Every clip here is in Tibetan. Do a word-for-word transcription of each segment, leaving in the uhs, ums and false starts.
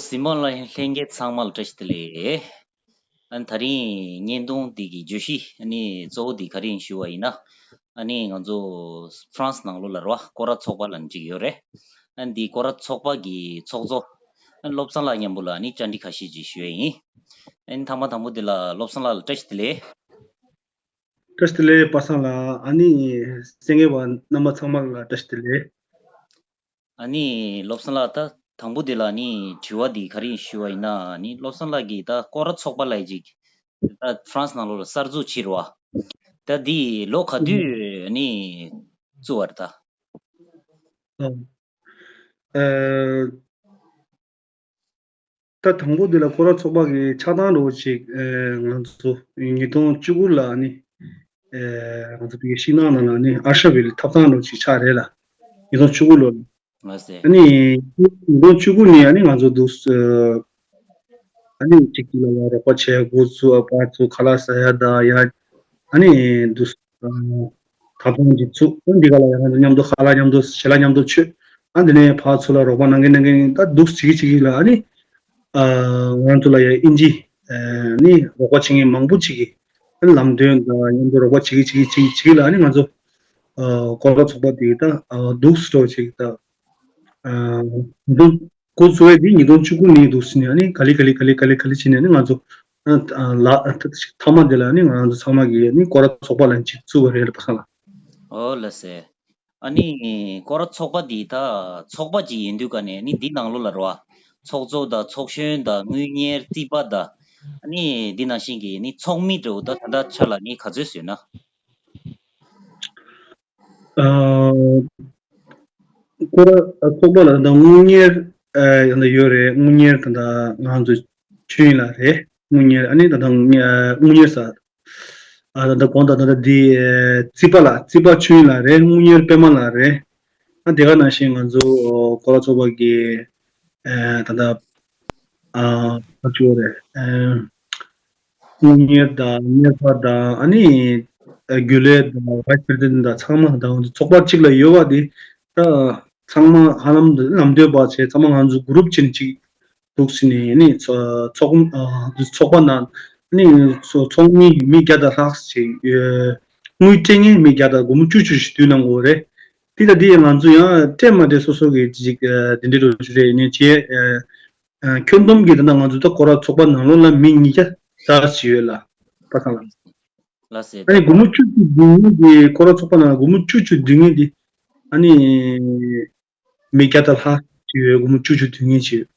གཟིགས་མོ་ལ་ལྷན་རྒྱས་ཚང་མ་ལ་བཀྲ་ཤིས་བདེ་ལེགས། ཨ་ནི་དེ་རིང་བརྙན་ཐུང་འདི་གི་བརྗོད་གཞི་ཨ་ནི་གཙོ་བོ་འདི་ག་རེ་ཡིན་ཞུ་བ་ཡིན་ན། ཨ་ནི་ང་ཚོ་ཧྥ་རན་སི་ནང་ལོགས་ལ་རེད་བ། སྐོར་ར་ཚོགས་པ་ལབ་ཅིག་ཡོད་རེད། ཨ་ནི་འདི་སྐོར་ར་ཚོགས་པ་གི་ཚོགས་གཙོ་ཨ་ནི་བློ་བཟང་ལགས་མཉམ་པོ་ལ་ཨ་ནི་བཅར་འདྲི་ཁ་ཤས་ཅིག་ཞུ་ཡ་ཡིན། ཨ་ནི་ཐ་མ་དང་པོ་འདི་ལ་བློ་བཟང་ལགས་ལ་བཀྲ་ཤིས་བདེ་ལེགས། བཀྲ་ཤིས་བདེ་ལེགས་པ་སངས་ལགས། ཨ་ནི་གསན་མཁན་པ་རྣམ་པ་ཚང་མ་ལ་བཀྲ་ཤིས་བདེ་ལེགས། ཨ་ནི་བློ་བཟང་ལགས། ད་དང་པོ་དེ་ལ་ནི་དྲི་བ་འདི་ག་རེ་ཞུ་བ་ཡིན་ན། ནི་བློ་བཟང་ལགས་ཀྱིས་ད་སྐོར་ར་ཚོགས་པ་ལབ་ཅིག་ད་ཧྥ་རན་སི་ནང་ལོགས་ལ་གསར་འཛུགས་བྱས་རེད་བ། ད་འདི་ལོ་ག་དུས་ནི་བཙུགས་པ་རེད་ད། ཨ། ཨ། ད་དང་པོ་འདི་ལ་སྐོར་ར་ཚོགས་པ་གི་ཆགས་སྟངས་འདྲ་བོ་ཅིག་ཨེ། ང་ཚོ་ཉིས་སྟོང་བཅུ་དགུ་ལ་ནི་ཨེ། ང་ཚོ་བོད་ཀྱི་ཤིང་ནགས་ནང་ལ་ནི་ཨར་ཤ་བྷིལ་ཐོབ་ཐང་འདྲ་བོ་ཅིག་ཆགས་རེད་ལ། ཉིས་སྟོང་བཅུ་དགུ་ལོ་ལ། ལགས་སེ། ཨ་ནི་ཉིས་སྟོང་བཅུ་དགུ་ནས་ཨ་ནི་ང་ཚོ་འདུག་ཨ་ནི་གཅིག་གཅིག་ལ་ཡ་རོགས་པ་བྱས། འགོ་བཙུགས། ཨ། ཕར་ཚུར་ཁ་ལག་ཟ་ཡ་དང་ཡ། ཨ་ནི་འདུག་ཨ། ཐབ་ཚང་གཅིག་བཙུགས། ཨ། འདི་ག་ལ་ཡ་ང་ཚོ་མཉམ་དུ་ཁ་ལག་མཉམ་དུ་ཞལ་ལག་མཉམ་དུ་མཆོད། ཨ། འདི་ནས་ཕར་ཚུར་ལ་རོགས་པ་གནང་མཁན་གནང་མཁན་ད་འདུག་གཅིག་གིས་གཅིག་གིས་ལ་ཨ་ནི། ཨ། ང་ཚོ་ལ་ཡ་ཨིན་ཇི། ཨ། ནི་རོགས་པ་བྱེད་མཁན་མང་པོ་ཅིག་གིས་ཨ་ནི་ལམ་སྟོན་དང་མཉམ་དུ་རོགས་པ་བྱེད་ཀྱི་བྱེད་ཀྱི་བྱེད་ཀྱི་བྱེད་ཀྱི་ལ་ཨ་ནི་ང་ཚོ་ཨ། སྐོར་ར་ཚོགས་པ་དེ་ད་ཨ། འདུག་སེ་འགྲོ་བྱེད་ཀྱི་ད། ཨ། ཉིས་སྟོང་འགོ་བཙུགས་པ་དེ་ཉིས་སྟོང་བཅུ་དགུ་ནས་འདུག་སེ་ནས་ཨ་ནི་ག་ལེ་ག་ལེ་ག་ལེ་ག་ལེ་ག་ལེ་བྱས་ནས་ཨ་ནི་ང་ཚོ་ཨ། ཨ། ལ་ཨ། མཐའ་མ་དེ་ལ་ཨ་ནི་ང་ཚོ་ཚང་མ་གིས་ཨ་ནི་སྐོར་ར་ཚོགས་པ་ལབ་ཅིག་བཙུགས་པ་རེད་ལ་པ་སངས་ལགས། ཨོ་ལགས་སེ། ཨ་ནི་སྐོར་ར་ཚོགས་པ་འདི་ད་ཚོགས་པ་ཅིག་ཡིན་དུས་ཀ་ནས་ནི་འདི་ནང་ལོགས་ལ་རེད་བ། ཚོགས་གཙོ་དང་ཚོགས་གཞོན་དང་དངུལ་གཉེར་རྩིས་པ་དང་། ཨ་ནི་འདི་ནང་བཞིན་གྱི་ནི་ཚོགས་མི་འདྲ་བོ་ད་ད་ལྟ་ཆ་ལ་ནི་ག་ཚོད་ཡོད་ན། ཨ། སྐོར་ར་ཚོགས་པ་ལ་ད་ལྟ་དངུལ་གཉེར་ཨ། ཡང་ད་ཡོད་རེད། དངུལ་གཉེར་ད་ལྟ་ང་ཚོ་ཆོས་དབྱིངས་ལགས་རེད། དངུལ་གཉེར་ཨ་ནི་ད་ལྟ་དངུལ་གཉེར་ཟེར། ཨ། ད་ལྟ་གོང་ད་ལྟ་འདི་ཨ། རྩིས་པ་ལགས། རྩིས་པ་ཆོས་དབྱིངས་ལགས་རེད། དངུལ་གཉེར་པད་མ་ལགས་རེད། ཨ། དེ་ག་ནང་བཞིན་ང་ཚོ་སྐོར་ར་ཚོགས་པ་གི་ཨ། ད་ལྟ་ཨ། ཁ་ཆུ་རེད། ཨ། དངུལ་གཉེར་དང་གཉེར་པ་དང་ཨ་ནི་རྒྱུན་ལས་དང་བྷའི་སི་པི་རེ་སི་ཌེན་ཊི་དང་ཚང་མ་དང་ཚོགས་པ་གཅིག་ལ་ཡོད་པ་དེ་ད་ཚང་མ་ཧ་ལམ་ལམ་སྟོན་པ་བྱས། ཚང་མ་ང་ཚོ་གུ་རུབ་བྱས་ནས་གཅིག་འདུག་སེ་ནས་ནི་ཚོ་ཚོགས་ཨ། ཚོགས་པ་ནང་ནི་ཚོ་ཚོགས་མི་མི་བརྒྱ་དང་ལྷག་ཅིག་ཡོད། དངུལ་སྤྲད་མཁན་མི་བརྒྱ་དང་སྒོར་མོ་བཅུ་བཅུ་ཞིག་བསྡུས་གནང་དགོས་རེད། དེ་ལ་དེ་ང་ཚོ་ཡང་སྤྲད་མ་སྤྲད་སོ་སོ་གི་ཅིག་ཨ། དེ་འདྲའི་འགྲོ་རྒྱུ་རེད། ཡིན་ནའི་བྱས་ཨ། ཨ། ཁྱོན་བསྡོམས་ཀྱིས་ད་ལྟ་ང་ཚོ་ད་སྐོར་ར་ཚོགས་པ་ནང་ལོགས་ལ་མི་ཉིས་བརྒྱ་ཙམ་ཞིག་ཡོད་ལ་པ་སངས་ལགས། ལགས་སེ། ཨ་ནི་སྒོར་མོ་བཅུ་བཅུ་བསྡུས་མཁན་གྱི་སྐོར་ར་ཚོགས་པ་ནང་ལ་སྒོར་མོ་བཅུ་བཅུ་བསྡུས་མཁན་དེ་ཨ་ནི་མི་བརྒྱ་དང་ལྷག་ཅིག་ཡོད། སྒོར་མོ་བཅུ་བཅུ་བསྡུས་མཁན་ཅིག་ཡོད།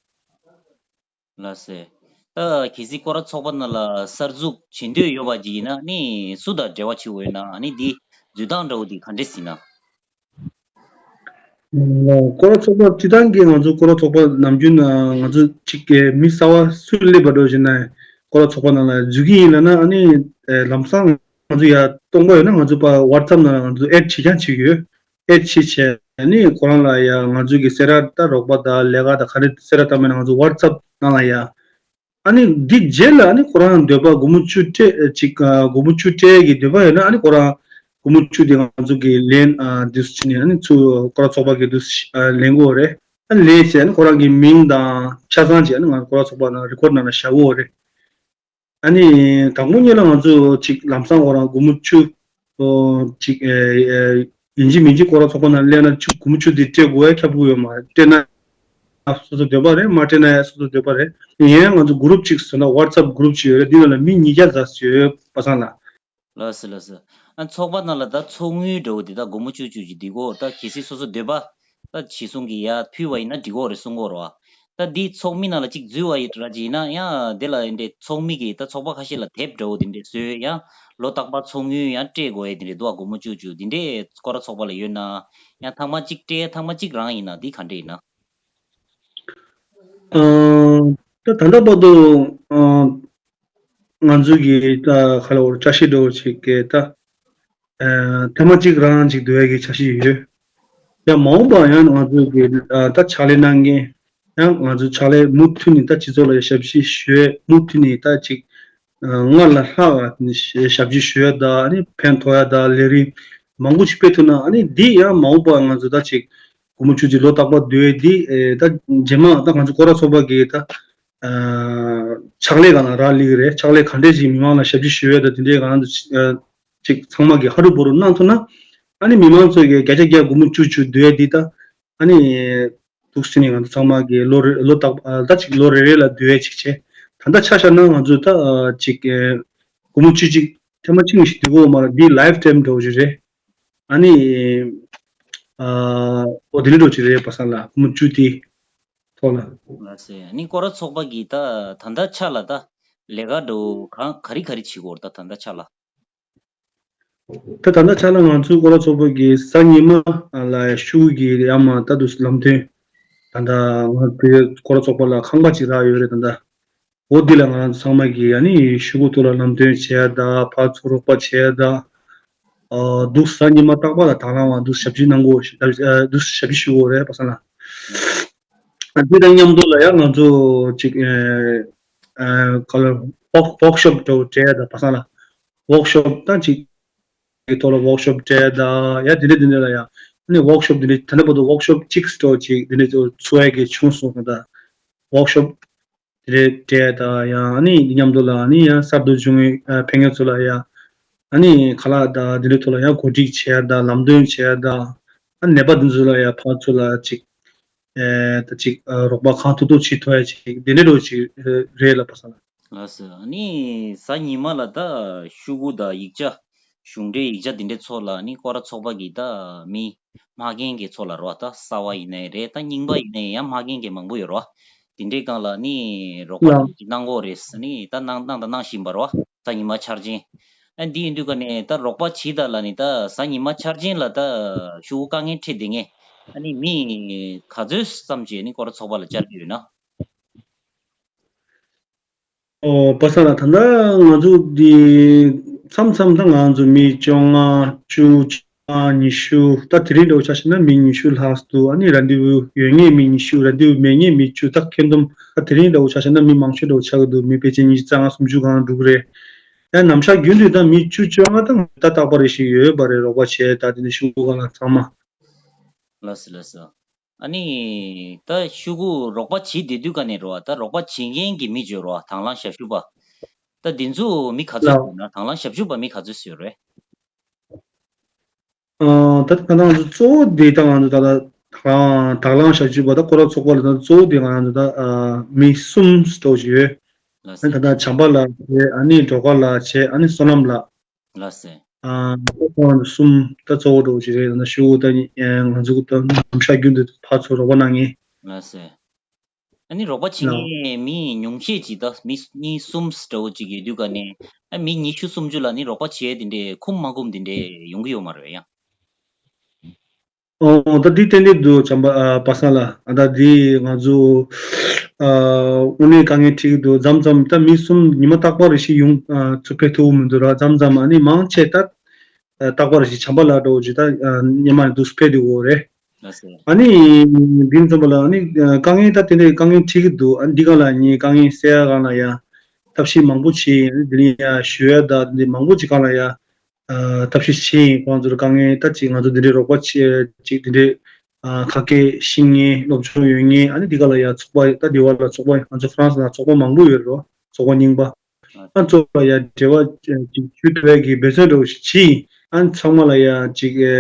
ལགས་སེ། ད་གལ་སྲིད་སྐོར་ར་ཚོགས་པ་ནང་ལ་གསར་འཛུགས་བྱེད་འདོད་ཡོད་པ་ཅིག་ཡིན་ན་ནི་སུ་དང་འབྲེལ་བ་བྱེད་དགོས་ཡོད་ན། ཨ་ནི་འདི་འཛུལ་སྟངས་འདྲ་བོ་འདི་ག་འདྲས་ཡིན་ན། སྐོར་ར་ཚོགས་པ་སྤྱིར་བཏང་གི་ང་ཚོ་སྐོར་ར་ཚོགས་པ་ནམ་རྒྱུན་ང་ཚོ་གཅིག་གི་མི་གསར་པ་སུ་སླེབས་པ་འདྲ་བོ་ཞིག་ན་སྐོར་ར་ཚོགས་པ་ནང་ལ་འཛུལ་གྱི་ཡིན་ལབ་ན། ཨ་ནི་ལམ་སང་ང་ཚོ་ཡ་གཏོང་དགོས་ཡོད་ན་ང་ཚོ་པ་ཝ་ཊི་སེབ་ནང་ལ་ང་ཚོ་ཨེཌ་བྱེད་རྐྱང་བྱེད་ཀྱི་ཡོད། ཨེཌ་བྱེད་བྱས་ནི་ཁོ་རང་ལ་ཡ་ང་ཚོ་གི་གསལ་བསྒྲགས་ད་རོགས་པ་དང་ལས་ཀ་དང་ག་རེ་གསལ་བསྒྲགས་བཏང་མེད་ན་ང་ཚོ་ཝ་ཊི་སེབ་ནང་ལ་ཡ། ཨ་ནི་འདི་རྗེས་ལ་ཨ་ནི་ཁོ་རང་འདོད་པ་སྒོར་མོ་བཅུ་སྤྲད་ཅིག་ཨ། སྒོར་མོ་བཅུ་སྤྲད་ཀྱི་འདོད་པ་ཡོད་ན་ཨ་ནི་ཁོ་རང་སྒོར་མོ་བཅུ་དེ་ང་ཚོ་གི་ལེན་ཨ། འདུག་སེ་བྱས་ནས་ཨ་ནི་ཚུར་སྐོར་ར་ཚོགས་པ་གི་འདུག་སེ་ཨ། ལེན་དགོས་རེད། ཨ་ནི་ལེན་བྱས་ཨ་ནི་ཁོ་རང་གི་མིང་དང་ཆ་ཚང་ཅིག་ཨ་ནི་ང་སྐོར་ར་ཚོགས་པ་ནང་རི་ཀོཌ་ནང་ལ་བཞག་དགོས་རེད། ཨ་ནི་དང་པོ་ཉིད་ལ་ང་ཚོ་ཅིག་ལམ་སང་ཁོ་རང་སྒོར་མོ་བཅུ་ཨོ། ཅིག་ཨེ། ཨེ། ཡིན་གཅིག་མིན་གཅིག་སྐོར་ར་ཚོགས་པ་ནང་སླེབས་ན་བཅུ་སྒོར་མོ་བཅུ་དེ་སྤྲད་དགོས་ཡ་ཁྱབ་ཀྱི་ཡོད་མ་རེད། སྤྲད་ན་སོ་སོ་འདོད་པ་རེད། མ་སྤྲད་ན་ཡ་སོ་སོ་འདོད་པ་རེད། ཡིན་ཡང་ང་ཚོ་གུ་རུབ་ཅིག་བཟོས་ན་ཝ་ཊི་སེབ་གུ་རུབ་ཅིག་ཡོད་རེད། འདི་ནང་ལ་མི་ཉིས་བརྒྱ་ཙམ་ཡོད་པ་སངས་ལགས། ལགས་སོ་ལགས་སོ། ཨ། ཚོགས་པ་ནང་ལ་ད་ཚོགས་དངུལ་འདྲ་བོ་འདི་ད་སྒོར་མོ་བཅུ་བཅུ་ཅིག་འདི་གོ་ད་གལ་སྲིད་སོ་སོ་འདོད་པ་ད་གཞི་བཟུང་གི་ཡ་ཕུལ་བ་ཡིན་ན་འགྲིག་གོ་རེད་གསུང་གོ་རེད་བ། ད་འདི་ཚོགས་མི་ནང་ལ་གཅིག་འཛུལ་བ་ཡི་ར་ཅིག་ཡིན་ན་ཡང་དེ་ལ་འདི་འདྲའི་ཚོགས་མི་གིས་ད་ཚོགས་པ་ཁ་ཤས་ལ་དེབ་འདྲ་བོ་འདི་འདྲའི་བཟོས། ཡང་ལོ་རྟག་པར་ཚོགས་དངུལ་ཡང་སྤྲད་དགོས་ཡ་འདི་འདྲའི་འདུག་བ། སྒོར་མོ་བཅུ་བཅུ་འདི་འདྲའི་སྐོར་ར་ཚོགས་པ་ལ་ཡོད་ན། ཡང་ཐེངས་མ་གཅིག་སྤྲད་ཐེངས་མ་གཅིག་རང་ཡིན་ན་འདི་ག་འདྲ་ཡིན་ན། ཨ། ད་ད་ལྟ་བར་དུ་ཨ། ང་ཚོ་གི་ད་ག་ལ་བར་འཆར་གཞི་འདྲ་བོ་ཞིག་གི་ད་ཨ། ཐེངས་མ་གཅིག་རང་ཅིག་བསྡུ་ཡ་གི་འཆར་གཞི་ཡོད། ཡང་མ་འོངས་པ་ཡང་ང་ཚོ་གི་ཨ། ད་ཕྱག་ལས་གནང་མཁན་ཡང་ང་ཚོ་ཕྱག་ལས་མུ་མཐུད་ནས་ད་སྤྱི་ཚོགས་ལ་ཞབས་ཕྱི་ཞུ་ཡ། མུ་མཐུད་ནས་ད་ཅིག་ཨ། སྔར་ལས་ལྷག་ཞབས་ཕྱི་ཞུ་ཡ་དང་ཨ་ནི་ཕན་ཐོགས་ཡ་དང་ལས་རིགས་མང་པོ་ཞིག་སྤེལ་ཐུབ་ན་ཨ་ནི་འདི་ཡང་མ་འོངས་པ་ང་ཚོ་ད་ཅིག་ སྒོར་མོ་བཅུ་གཅིག་ལོ་རྟག་པར་བསྡུ་ཡས་འདི་ཨེ་ད་རྗེས་མ་ད་ང་ཚོ་སྐོར་ར་ཚོགས་པ་གི་ད་ཨ་ཕྱག་ལས་གང་ལ་རག་ལས་ཀྱི་རེད། ཕྱག་ལས་ག་འདྲས་ཅིག་མི་མང་ལ་ཞབས་ཕྱི་ཞུ་ཡས་ད་དེ་འདྲས་གང་ལ་ཅིག་ཚང་མ་གི་ཧ་རུ་བུ་རུ་གནང་ཐུབ་ན། ཨ་ནི་མི་མང་ཚོ་གི་བརྒྱ་ཆ་བརྒྱ་སྒོར་མོ་བཅུ་བཅུ་བསྡུ་ཡས་འདི་ད་ཨ་ནི་འདུག་སེ་ནས་ང་ཚོ་ཚང་མ་གི་ལོ་རེ་ལོ་རྟག་ཨ་ད་ཅིག་ལོ་རེ་རེ་ལ་བསྡུ་ཡས་ཅིག་བྱས། ད་ལྟ་ཆ་བཞག་ན་ང་ཚོ་ད་ཨ་ཅིག་ཨེ་སྒོར་མོ་བཅུ་གཅིག་ཐེངས་མ་གཅིག་ནས་ཞིག་བསྡུ་དགོས་མ་རེད། འདི་ལའིཕ་ཊའིམ་འདྲ་བོ་ཞིག་རེད། ཨ་ནི། ཨ། ཨོ་དེ་ལས་འགྲོ་ཅི་རེད་པ་སང་ལ་སྒོར་མོ་བཅུ་དེ་ཐོག་ལ། ལགས་སེ། ཨ་ནི་སྐོར་ར་ཚོགས་པ་གིས་ད་ད་ལྟ་ཆ་ལ་ད་ལས་ཀ་འགྲོ་གང་ག་རེ་ག་རེ་བྱེད་དགོས་རེད་ད་ད་ལྟ་ཆ་ལ། ད་ད་ལྟ་ཆ་ལ་ང་ཚོའི་སྐོར་ར་ཚོགས་པ་གིས་གཟའ་ཉི་མ་ལ་ཤུགས་ཀྱིས་ཡར་མར་ད་དུ་ལམ་སྟོན། ད་ལྟ་ང་ཚོའི་སྐོར་ར་ཚོགས་པ་ལ་ཁང་པ་ཅིག་རག་ཡོད་རེད་ད་ལྟ། འོ་འདི་ལ་ང་རང་ཚོ་ཚང་མ་གིས་ཨ་ནི་ཤོག་གུ་ཐོག་ལ་ལམ་སྟོན་བྱས་ད་ཕར་ཚུར་རོགས་པ་བྱས་ད། ཨ་འདུག་གཟའ་ཉི་མ་རྟག་པར་ལ་དང་བླངས་བ་འདུག་ཞབས་ཕྱི་གནང་དགོས་ཞེས་ཨ་འདུག་ཞབས་ཕྱི་ཞུ་དགོས་རེད་པ་སང་ལ། ཨ་འདི་དང་མཉམ་དུ་ལ་ཡང་ང་ཚོ་ཅིག་ཨ་ཨ་ག་ལ་ཝོག་ཝོག་ཤོབ་འདྲ་བོ་བྱས་ད་པ་སང་ལ། ཝོག་ཤོབ་ད་ཅིག་གི་ཐོག་ལ་ཝོག་ཤོབ་བྱས་ད་ཡ་དེ་འདྲ་དེ་འདྲ་ལ་ཡ་ཨ་ནི་ཝོག་ཤོབ་དེ་འདྲ་ད་ལྟ་བར་དུ་ཝོག་ཤོབ་གཅིག་འདྲ་བོ་ཅིག་དེ་འདྲ་ཚོ་ཚུགས་ཡ་གི་བྱུང་སོང་ད། ཝོག་ཤོབ་དེ་འདྲའི་སྤྲད་ད་ཡང་ཨ་ནི་མཉམ་དུ་ལ་ཨ་ནི་ཡང་གསར་དུ་བྱུང་བའི་ཨ་ཕན་ངེས་ཚོ་ལ་ཡང་ཨ་ནི་ཁ་ལག་དང་དེ་འདྲའི་ཐོག་ལ་ཡང་གོ་སྒྲིག་བྱས་ད་ལམ་སྟོན་བྱས་ད་ཨ་ནི་ནད་པ་དེ་ཚོ་ལ་ཡང་ཕར་ཚུར་ལ་ཅིག་ཨེ་ད་ཅིག་ཨ་རོགས་པ་གང་ཐུབ་ཐུབ་བྱེད་ཐུབ་ཡ་ཅིག་དེ་འདྲའི་འདྲ་བོ་ཅིག་རེད་ལབ་པ་སང་ལ། ལགས་སོ། ཨ་ནི་གཟའ་ཉི་མ་ལ་ད་ཤོག་གུ་དང་ཡིག་ཆ་གཞུང་འབྲེལ་ཡིག་ཆ་དེ་འདྲའི་ཚོགས་ལ་ནི་སྐོར་ར་ཚོགས་པ་གིས་ད་མི་མ་རྒན་གྱི་ཚོགས་ལ་རོ་ད་གསར་པ་ཡིན་ནའི་རེད་ད་རྙིང་པ་ཡིན་ནའི་ཡང་མ་རྒན་གྱི་མང་པོ་ཡོད་རོ། དེ་འདྲའི་སྒང་ལ་ནི་རོགས་པ་ལགས། ཅིག་གནང་དགོས་རེད་ཟེར་ནི་ད་གནང་གནང་དང་གནང་བཞིན་པ་རོ་གཟའ་ཉི་མ་འཆར་ཅན། ཨ་འདི་ཡིན་དུས་ཀ་ནས་ད་རོགས་པ་བྱིས་ད་ལ་ནི་ད་གཟའ་ཉི་མ་འཆར་ཅན་ལ་ད་ཤོག་གུ་དཀའ་ངལ་འཕྲད་བསྡད་ངེས། ཨ་ནི་མི་ག་ཚོད་ཙམ་ཅིག་ནི་སྐོར་ར་ཚོགས་པ་ལ་བཅར་གྱི་ཡོད་ན། ཨོ་པ་སང་ལ་ད་ལྟ་ང་ཚོ་འདི་མཚམས་མཚམས་ད་ང་ཚོ་མི་བཅོ་ལྔ་བཅུ་བཅོ་ལྔ་ཉི་ཤུ་ད་དེ་རིང་འདྲ་བོ་ཆ་བཞག་ན་མི་ཉི་ཤུ་ལྷག་འདུག་ཨ་ནི་རན་དེ་བུ་ཡོད་ངེས་མི་ཉི་ཤུ་རན་དེ་བུ་མེད་ངེས་མི་བཅུ་ད་ཁྱོན་བསྡོམས་ད་དེ་རིང་འདྲ་བོ་ཆ་བཞག་ན་མི་མང་ཤོས་འདྲ་བོ་ཆགས་ཀྱི་འདུག་མི་ཕལ་ཆེར་ཉི་ཤུ་རྩ་ལྔ་སུམ་ཅུ་གང་འགྲོ་གི་རེད། ཡང་ནམ་ཞག་རྒྱུན་དུ་ད་མི་བཅུ་བཅོ་ལྔ་ད་ད་རྟག་པར་རེ་ཞིག་ཡོད་པ་རེད་རོགས་པ་བྱས་ད་དེ་ནི་ཤོག་གུ་སྒང་ལ་ཚང་མ། ལགས་སོ་ལགས་སོ། ཨ་ནི་ད་ཤོག་གུ་རོགས་པ་བྱེད་བསྡད་དུས་ཀ་ནས་རོ་ད་རོགས་པ་བྱེད་མཁན་གྱི་མི་བརྗོད་རོ་དང་བླངས་ཞབས་ཞུ་པ། ད་འདི་ཚོ་མི་ག་ཚོད་ལགས། ཡོད་ན་དང་བླངས་ཞབས་ཞུ་པ་མི་ག་ཚོད་ཡོད་རེད། ཨ་ད་ད་ང་ཚོ་གཙོ་བོ་དེ་ད་ང་ཚོ་ད་ད་དང་བླངས་ཞབས་ཞུ་པ་ད་སྐོར་ར་ཚོགས་པ་ལ་ད་གཙོ་བོ་དེ་ང་ཚོ་ད་ཨ་མི་གསུམ་ཙམ་ཡོད། ལགས་ཨ་ནི་ད་སེ། ད་བྱམས་པ་ལགས་བྱས་ཨ་ནི་སྒྲོལ་དཀར་ལགས་བྱས་ཨ་ནི་བསོད་ནམས་ལགས། ལགས་སེ། ཨ་ཁོང་གསུམ་ད་གཙོ་བོ་འདྲ་བོ་ཞིག་རེད་ད་ཤོག་གུ་ད་ང་ཚོ་ད་ནམ་ཞག་རྒྱུན་དུ་ཕར་ཚུར་རོགས་པ་གནང་མཁན། ལགས་སེ། ཨ་ནི་རོགས་པ་བྱེད་ལགས། མཁན་མི་ཉུང་ཤས་ཅིག་ད་མི་གཉིས་གསུམ་འདྲ་བོ་ཅིག་ཡོད་དུས་ཀ་ནས་ཨ་མི་ཉི་ཤུ་སུམ་ཅུ་ལ་ནི་རོགས་པ་བྱེད་དེ་འདྲས་ཁུམ་མ་ཁུམ་དེ་འདྲས་ཡོང་གི་ཡོད་མ་རེད་ཡ། ཨོ་ད་འདི་ཏན་ཏན་འདུག་བྱམས་པ་ཨ་པ་སངས་ལགས། ཨ་ད་འདི་ང་ཚོ་ཨ་དངོས་གནས་དཀའ་ངལ་འཕྲད་ཀྱི་འདུག་མཚམས་མཚམས་ད་མི་གསུམ་ཉི་མ་རྟག་པར་རེ་ཞིག་ཡོང་ཨ་ཚུར་ཕེབས་ཐུབ་ཀྱི་མི་འདུག་ར། མཚམས་མཚམས་ཨ་ནི་མང་ཆེ་ད་ཨ་རྟག་པར་རེ་ཞིག་བྱམས་པ་ལགས་འདྲ་བོ་ཅིག་ད་ཨ་སྔོན་མ་ནས་འདུག་ཕེབས་བསྡད་ཡོད་རེད། ལགས་སོ། ཨ་ནི་འདི་མཚམས་པ་ལ་ཨ་ནི་ཨ་དཀའ་ངལ་ད་དེ་འདྲའི་དཀའ་ངལ་འཕྲད་ཀྱི་འདུག་ཨ་འདི་ག་ལ་ངས་དཀའ་ངལ་སེལ་ཡ་གང་ལ་ཡ་ཐབས་ཤེས་མང་པོ་བྱས་ཨ་ནི་འདི་ལ་ཡ་ཞུ་ཡ་ད་འདི་མང་པོ་ཅིག་གང་ལ་ཡ། ཨ་ཐབས་ཤེས་བྱས་ཡིན། ཁོང་ཚོར་དཀའ་ངལ་ད་ཅིག་ང་ཚོ་འདི་འདྲའི་རོགས་པ་བྱེད་ཅིག་འདི་འདྲའི་ཨ་ཁ་སྐད་ཤེས་མཁན་སློབ་སྦྱོང་ཡོད་མཁན་ཨ་ནི་འདི་ག་ལ་ཡ་ཚོགས་པ་ད་འདི་བ་ལ་ཚོགས་པ་ང་ཚོ་ཧྥ་རན་སི་ནང་ཚོགས་པ་མང་པོ་ཡོད་རེད་རོ། ཚོགས་པ་རྙིང་པ་ཨ་ཚོགས་པ་ལ་ཡ་འབྲེལ་བ་ཅིག་ཞུ་ཐུབ་པའི་གི་འབད་བརྩོན་འདྲ་བོ་ཞིག་བྱས་ཡིན། ཨ་ཚང་མ་ལ་ཡ་ཅིག་ཨེ་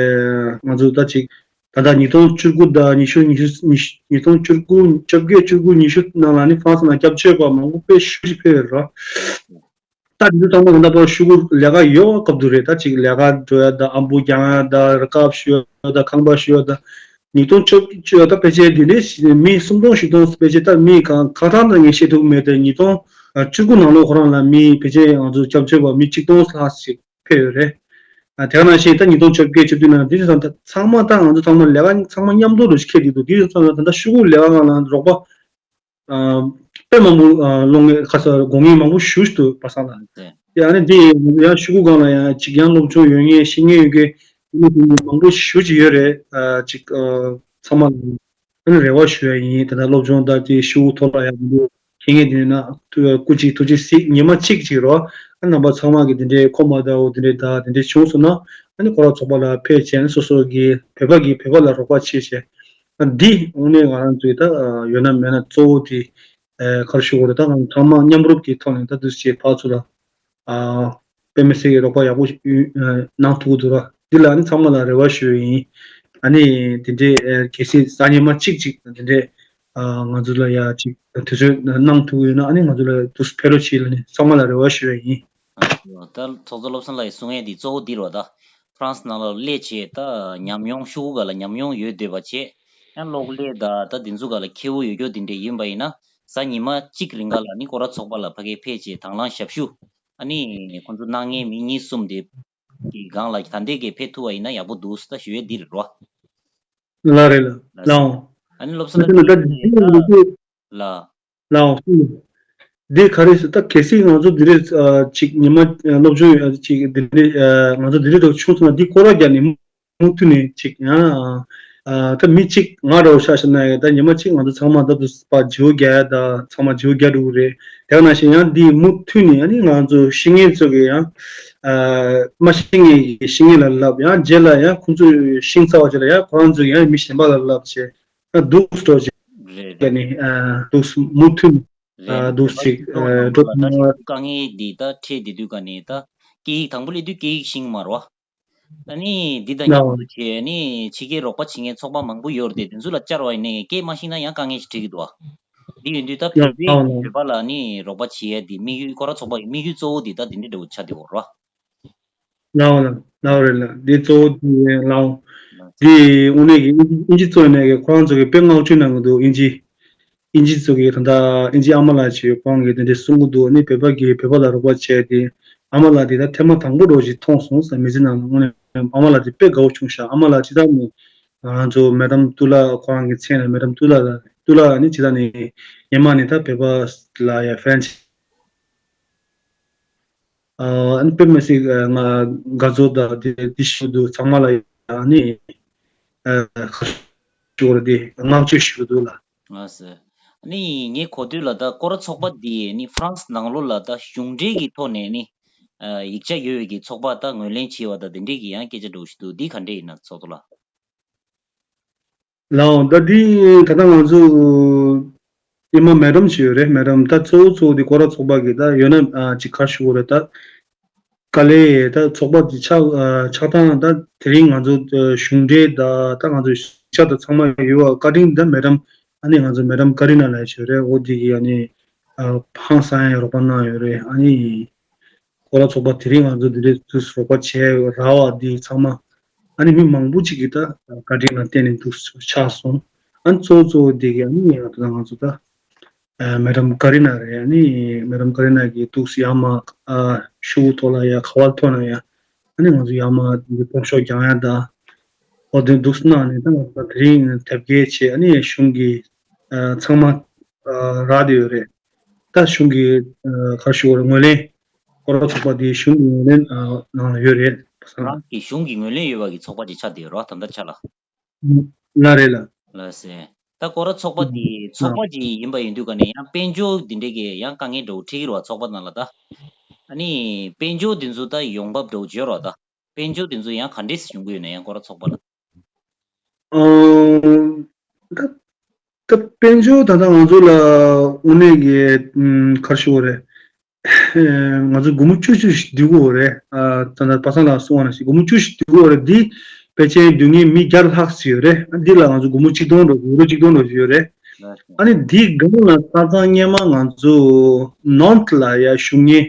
ང་ཚོ་ད་ཅིག་ད་ལྟ་ཉིས་སྟོང་བཅུ་དགུ་དང་ཉི་ཤུ་ཉི་ཤུ་ཉི་ཤུ་ཉིས་སྟོང་བཅུ་དགུ་བཅོ་བརྒྱད་བཅུ་དགུ་ཉི་ཤུ་ནང་ལ་ནི་ཧྥ་རན་སི་ནང་སྐྱབས་བཅོལ་བ་མང་པོ་དཔེ་ཤུགས་ཆེ་ཕེབས་ཡོད་རེད་རོ། ད་འདི་ཚོ་ཚང་མ་ད་ལྟ་བར་ཤོག་གུ་ལས་ཀ་ཡོད་སྐབས་དུ་རེད། ད་ཅིག་ལས་ཀ་འགྲོ་ཡ་ད་ཨམ་བུ་རྒྱག་ཡ་ད་རི་ཀབ་ཞུ་ཡ་ད་ཁང་པ་ཞུ་ཡ་ད་ཉིས་སྟོང་བཅོ་བཅུ་ཡ་ད་ཕལ་ཆེར་འདི་ནས་མི་སུམ་སྟོང་བཞི་སྟོང་ཕལ་ཆེར་ད་མི་གང་གང་ཐང་ད་ངས་བཤད་ཐུབ་མེད་དེ་ཉིས་སྟོང་བཅུ་དགུ་ནང་ལོགས་ཁོ་རང་ལ་མི་ཕལ་ཆེར་ང་ཚོ་སྐྱབས་བཅོལ་བ་མི་གཅིག་སྟོང་ལྷག་ཞིག་ཕེབས་ཡོད་རེད། ཨ་དེ་ག་ནང་བཞིན་ད་ཉིས་སྟོང་བཅོ་བརྒྱད་བཅུ་བདུན་ནང་འདི་ཚོ་ཚང་མ་ད་ང་ཚོ་ཚང་མ་ལས་ཀ་ཚང་མ་མཉམ་དུ་རུ་ཁེལ་འདུག་འདི་ཚོ་ཚང་མ་ད་ལྟ་ཤོག་གུ་ལས་ཀ་སྒང་ལ་རོགས་པ། ཨ་དཔེ་མང་པོ་ཨ་སློང་ངེས་ཁ་ས་དགོས་ངེས་མང་པོ་ཞེ་པོ་ཅིག་འདུག་པ་སངས་ལགས། ཡ་ནི་འདི་ཡང་ཤོག་གུ་སྒང་ལ་ཡང་ཅིག་ཡང་སློབ་སྦྱོང་ཡོད་ངེས་ཤེས་ངེས་ཡོད་མཁན་མང་པོ་ཞེ་པོ་ཅིག་ཡོད་རེད། ཨ་ཅིག་ཨ་ཚང་མ་ལ་ཨ་ནི་རེ་བ་ཞུ་ཡ་ཡིན། ད་ལྟ་སློབ་སྦྱོང་ད་དེ་ཤོག་གུ་ཐོག་ལ་ཡང་མང་པོ་ཤེས་ངེས་དེ་ན་སྐུ་གཅིག་ཐུགས་རྗེ་གཟིགས། ཉི་མ་གཅིག་ཅིག་རོ་ཨ་རྣམ་པ་ཚང་མ་གི་དེ་འདྲའི་ཁོམ་པ་ད་འོ་དེ་འདྲའི་ད་དེ་འདྲའི་བྱུང་སོང་ན་ཨ་ནི་སྐོར་ར་ཚོགས་པ་ལ་ཕེབས་བྱས་ཨ་ནི་སོ་སོ་གི་བོད་པ་གི་བོད་པ་ལ་རོགས་པ་བྱེད་བྱས། ད་འདི་དངོས་གནས་ང་རང་ཚོའི་ད་ཡོད་ན་མེད་ན་གཙོ་བོ་དེ་ག་རེ་ཞུ་དགོས་རེད། ད་ང་ཚང་མ་མཉམ་རུབ་ཀྱི་ཐོག་ནས་ད་འདུ་བྱེད་ཕར་ཚུར་ལ་དཔེ་མི་སྲིད་ཀྱི་རོགས་པ་ཡག་པོ་གནང་ཐུབ་ཀྱི་འདུག་ར། འདི་ལ་ཨ་ནི་ཚང་མ་ལ་རེ་བ་ཞུ་ཡི་ཡིན། ཨ་ནི་དེ་འདྲའི་གལ་སྲིད་གཟའ་ཉི་མ་གཅིག་གཅིག་དེ་འདྲའི་ང་ཚོ་ལ་ཡ་གཅིག་དུས་ཚོད་གནང་ཐུབ་ཀྱི་ཡོད་ན་ཨ་ནི་ང་ཚོ་ལ་དུས་ཕེབས་རོགས་བྱེད་ལ་ནི་ཚང་མ་ལ་རེ་བ་ཞུ་ཡི་ཡིན། ད་ཚོགས་གཙོ་བློ་བཟང་ལགས་ཀྱིས་གསུང་ཡས་འདི་གཙོ་བོ་འདི་རེད་ད། ཧྥ་རན་སི་ནང་ལ་སླེབས་བྱས་ད་ཉམས་མྱོང་ཤོག་གུ་ག་ལ་ཉམས་མྱོང་ཡོད་འདོད་པ་བྱས། ཡང་གློག་ཀླད་ད་ད་འདི་ཚོ་ག་ལ་མཁས་པོ་ཡོད་རྒྱུ་འདི་འདྲས་ཡིན་པ་ཡིན་ན་གཟའ་ཉི་མ་གཅིག་རིང་ག་ལ་ནི་སྐོར་ར་ཚོགས་པ་ལ་ཕ་གིར་ཕེབས་བྱས་དང་བླངས་ཞབས་ཞུ་ཨ་ནི་ཁོང་ཚོ་གནང་མཁན་མི་གཉིས་གསུམ་དེ་གི་སྒང་ལ་ད་ལྟའི་གི་ཕེབས་ཐུབ་པ་ཡིན་ན་ཡག་པོ་འདུག་ད་ཞུ་ཡས་འདི་རེད་རོ། ལགས་རེད་ལགས། ལགས་འོང་། ཨ་ནི་བློ་བཟང་ལགས་ད་ད་འདི་ལ། ལགས་འོང་། འདི་ག་རེ་ཟེར་ད་གལ་སྲིད་ང་ཚོ་འདི་རེད་ཅིག་ཉི་མ་སློབ་སྦྱོང་ཅིག་འདི་རེད་ང་ཚོ་འདི་རེད་འགྲོ་ཆུང་སོང་ན་འདི་སྐོར་ར་རྒྱག་ནས་མུ་མཐུད་ནས་ཅིག་ཡང་ད་མི་གཅིག་ང་རོ་ཤ་ཤ་ན་ཡ་ད་ཉི་མ་གཅིག་ང་ཚོ་ཚང་མ་ད་དུ་པ་བརྗེ་པོ་རྒྱག་ཡ་ད་ཚང་མ་བརྗེ་པོ་རྒྱག་འགྲོ་གི་རེད། དེ་ག་ནང་བཞིན་ཡང་འདི་མུ་མཐུད་ནས་ཨ་ནི་ང་ཚོ་ཤེས་མཁན་ཚོ་གི་ཡང་མ་ཤེས་མཁན་གི་ཤེས་མཁན་ལ་བསླབ་ཡང་རྗེས་ལ་ཡང་ཁོང་ཚོ་ཤེས་ཚར་བ་རྗེས་ལ་ཡང་ཁོ་རང་ཚོ་ཡང་མི་གཞན་པ་ལ་བསླབ་བྱས་ད་འདུག་སྤྲོ་རེད། བྱས་ནས་འདུག་མུ་མཐུད་རེད། འདུག་ཅིག་འགྲོ་ཐུབ་ན། དཀའ་ངལ་འདི་ད་འཕྲད་བསྡད་དུས་ག་ནས་ད་སྐད་ཡིག་དང་པོ་སླེབས་དུས་སྐད་ཡིག་ཤེས་ཀྱི་མ་རེད་བ། ཨ་ནི་འདི་དང་མཉམ་དུ་བྱས་ནི་ཕྱི་རྒྱལ་རོགས་པ་བྱེད་མཁན་ཚོགས་པ་མང་པོ་ཡོད་རེད་དེ་དེ་ཚོ་ལ་བཅར་བ་ཡིན་ནའི་སྐད་མ་ཤེས་ན་ཡང་དཀའ་ངལ་ཞིག་འཕྲད་ཀྱི་འདུག་བ། འདི་ཡིན་དུས་ད་བོད་པའི་བོད་པ་ལ་ནི་རོགས་པ་བྱེད་ཡ་འདི་དམིགས་ཡུལ་སྐོར་ར་ཚོགས་པ་ཡི་དམིགས་ཡུལ་གཙོ་བོ་འདི་ད་འདི་འདྲ་འདྲ་བོ་ཆགས་བསྡད་ཡོད་རེད་བ། ལའོ་ལའོ་རེད་ལ་འདི་གཙོ་བོ་འདི་ལའོ། འདི་དངོས་གནས་ཀྱི་ཨིན་ཇི་གཙོ་ཡིན་ནས་ཀྱི་ཁོ་རང་ཚོ་གི་དཔེ་བསྔགས་བརྗོད་གནང་གི་འདུག་ཨིན་ཇི། ཨིན་ཇི་ཚོ་གི་ད་ལྟ་ཨིན་ཇི་ཨ་མ་ལགས་ཀྱི་ཁོང་གིས་དེ་འདྲས་གསུང་གི་འདུག་ཨ་ནི་བོད་པ་གིས་བོད་པ་ལ་རོགས་པ་བྱས་ཏེ་ཨ་མ་ལགས་དེ་ད་ཐེངས་མ་དང་པོ་རོགས་ཞིག་མཐོང་སོང་ཟེར་མི་ཚེ་ནང་ལ་དངོས་གནས་ཨ་མ་ལགས་དེ་དཔེ་དགའ་བོ་བྱུང་ཤག་ཨ་མ་ལགས་ཇི་ལྟར་ནས་ང་ཚོ་མེ་ཌམ་ཏུ་ལ་ཁོ་རང་གི་མཚན་ལ་མེ་ཌམ་ཏུ་ལ་ལ་ཏུ་ལ་ནི་ཇི་ལྟར་ནས་ཉི་མ་ནས་ད་བོད་པ་ལ་ཡ་ཧྥན་ཨ་ནི་དཔེ་མི་སྲིད་ང་དགའ་ཚོར་དང་དེ་དེ་ཞུ་འདུག་ཚང་མ་ལ་ཡང་ནི་ཁ་ཞུ་བར་དེ་བསྔགས་བརྗོད་ཞུ་འདུག་ལ། ལགས་སོ། ནི་ངས་གོ་དུས་ལ་ད་སྐོར་ར་ཚོགས་པ་འདི་ནི་ཧྥ་རན་སི་ནང་ལོགས་ལ་ད་གཞུང་འབྲེལ་གྱི་ཐོག་ནས་ནི་ཡིག་ཆ་ཡོད་པའི་གི་ཚོགས་པ་ད་ངོས་ལེན་བྱས་པ་ད་དེ་འདྲས་ཀྱི་ཡང་སྐད་ཆ་འདྲ་བོ་ཞིག་འདུག་འདི་ག་འདྲས་ཡིན་ན་ཚོགས་གཙོ་ལགས། ལའོ་ད་འདི་ད་ལྟ་ང་ཚོ་ཉི་མ་མེ་ཌམ་ཞིག་ཡོད་རེད། མེ་ཌམ་ད་གཙོ་བོ་གཙོ་བོ་འདི་སྐོར་ར་ཚོགས་པ་གི་ད་ཡོད་ན་ཅིག་ཁ་ཞུ་བོ་རེད་ད། དཀའ་ལས་ད་ཚོགས་པ་འདི་ཆགས་ཆགས་སྟངས་ད་དེ་རིང་ང་ཚོ་གཞུང་འབྲེལ་ད་ད་ང་ཚོ་ཤག་ད་ཚང་མ་ཡོད་བ་བཀའ་དྲིན་ད་མེ་ཌམ་ཨ་ནི་ང་ཚོ་མེ་ཌམ་ཀ་རི་ན་ལ་ཞུ་རེད། འོ་འདི་གི་ཨ་ནི་ཧང་སང་ཡ་རོགས་པ་གནང་ཡོད་རེད། ཨ་ནི། སྐོར་ར་ཚོགས་པ་དེ་རིང་ང་ཚོ་འདི་འདྲའི་དུས་སུ་རོགས་པ་བྱས་ར་བ་འདི་ཚང་མ་ཨ་ནི་མི་མང་པོ་ཅིག་གིས་ད་བཀའ་དྲིན་ལ་བརྟེན་ནས་འདུག་ཆགས་སོང་། ཨ་ནི་གཙོ་བོ་གཙོ་བོ་འདི་གི་ཨ་ནི་ང་ཚོ་ད་ང་ཚོ་ད་མེ་ཌམ་ཀ་རི་ན་རེད། ཨ་ནི་མེ་ཌམ་ཀ་རི་ན་གིས་འདུག་ཡ་མ་ཤུ་གུ་ཐོག་ལ་ཡ་ག་བ་ཐོག་ན་ཡ་ཨ་ནི་ང་ཚོ་ཡ་མ་འདི་ཕོག་ཤོག་རྒྱང་ཡ་ད་འོ་དེ་འདུག་གནང་ནས་ད་ང་ཚོ་ད་དེ་རིང་དེབ་སྐྱེལ་བྱས་ཨ་ནི་གཞུང་གི་ཚང་མ་རག་བསྡད་ཡོད་རེད། ད་གཞུང་གི་ཁ་ཞུ་བར་ངོས་ལེན། སྐོར་ར་ཚོགས་པ་དེའི་གཞུང་གི་ངོས་ལེན་ནང་ལ་ཡོད་རེད། ཁྱེད་རང་གི་གཞུང་གི་ངོས་ལེན་ཡོད་པ་གི་ཚོགས་པ་ཅིག་ཆགས་བསྡད་ཡོད་རེད་བ་ད་ལྟ་ཆ་ལ། ལ་རེད་ལ། ལགས་སེ། ད་སྐོར་ར་ཚོགས་པ་དེ་ཚོགས་པ་ཅིག་ཡིན་པ་ཡིན་དུས་ཀ་ནས་ཡང་དཔལ་འབྱོར་འདི་འདྲས་ཀྱི་ཡང་དཀའ་ངལ་འདྲ་བོ་འཕྲད་ཀྱི་རེད་བ་ཚོགས་པ་ནང་ལ་ད། ཨ་ནི་དཔལ་འབྱོར་འདི་ཚོ་ད་ཡོང་འབབ་འདྲ་བོ་ཅིག་ཡོད་རེད་བ་ད། དཔལ་འབྱོར་འདི་ཚོ་ཡང་ག་འདྲས་སེ་བྱུང་གི་ཡོད་ན་ཡང་སྐོར་ར་ཚོགས་པ་ལ། ཨོ། ད་ད་དཔལ་འབྱོར་ད་ལྟ་ང་ཚོ་ལ་དངོས་གནས་ཀྱི་ཨམ་ག་རེ་ཞུ་དགོས་རེད། ང་ཚོ་སྒོར་མོ་བཅུ་བཅུ་ཞིག་བསྡུ་དགོས་རེད། ཨ་ད་ལྟ་པ་སངས་ལགས་གསུངས་པ་ནང་བཞིན་སྒོར་མོ་བཅུ་ཞིག་བསྡུ་དགོས་རེད། འདི་ཕལ་ཆེར་བསྡུ་མཁན་མི་བརྒྱ་ལྷག་ཙམ་ཡོད་རེད། ཨ་འདི་ལ་ང་ཚོ་སྒོར་མོ་གཅིག་སྟོང་འགྲོ་ཡུ་རོ་གཅིག་སྟོང་འགྲོ་ཞིག་ཡོད་རེད། ཨ་ནི་འདི་སྒང་ལ་ཆ་ཚང་སྔོན་མ་ང་ཚོ་ནོར་ཐ་ལ་ཡ་བཞུགས་མཁན་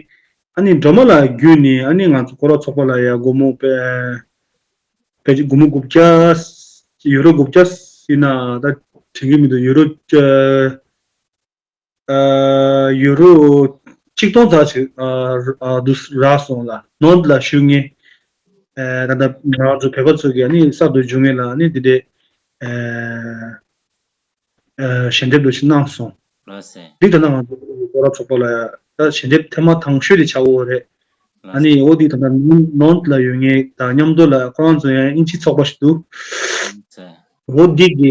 ཨ་ནི་སྒྲོལ་མ་ལགས་བརྒྱུད་ནས་ཨ་ནི་ང་ཚོ་སྐོར་ར་ཚོགས་པ་ལ་ཡ་སྒོར་མོ་དཔེ་ཕལ་ཆེར་སྒོར་མོ་དགུ་བརྒྱ། ཡུ་རོ་དགུ་བརྒྱ་ཡིན་ན་ད་དྲན་གྱི་མི་འདུག་ཡུ་རོ་ཨ་ཡུ་རོ་གཅིག་སྟོང་ཙམ་ཞིག་ཨ་ཨ་འདུག་རག་སོང་ལ་ནོར་ཐ་ལ་བཞུགས་མཁན་ཨ་ད་ལྟ་ང་ཚོ་བོད་པ་ཚོ་གིས་ཨ་ནི་གསར་དུ་འབྱུང་མཁན་ལ་ཨ་ནི་འདི་འདྲའི་ཨ་ཞལ་འདེབས་འདྲ་ཞིག་གནང་སོང་། ལགས་སེ། འདི་ད་ལྟ་ང་ཚོ་སྐོར་ར་ཚོགས་པ་ལ་ད་ཞལ་འདེབས་ཐེངས་མ་དང་ཤོས་དེ་ཆགས་ཡོད་རེད། ཨ་ནི་འོ་འདི་ད་ལྟ་ནོར་ཐ་ལ་ཡོད་མཁན་དང་མཉམ་དུ་ལ་ཁོ་རང་ཚོ་ཡང་དབྱིན་ཇི་ཚོགས་པ་ཞིག་འདུག་ལགས་སེ། འོ་འདི་གི་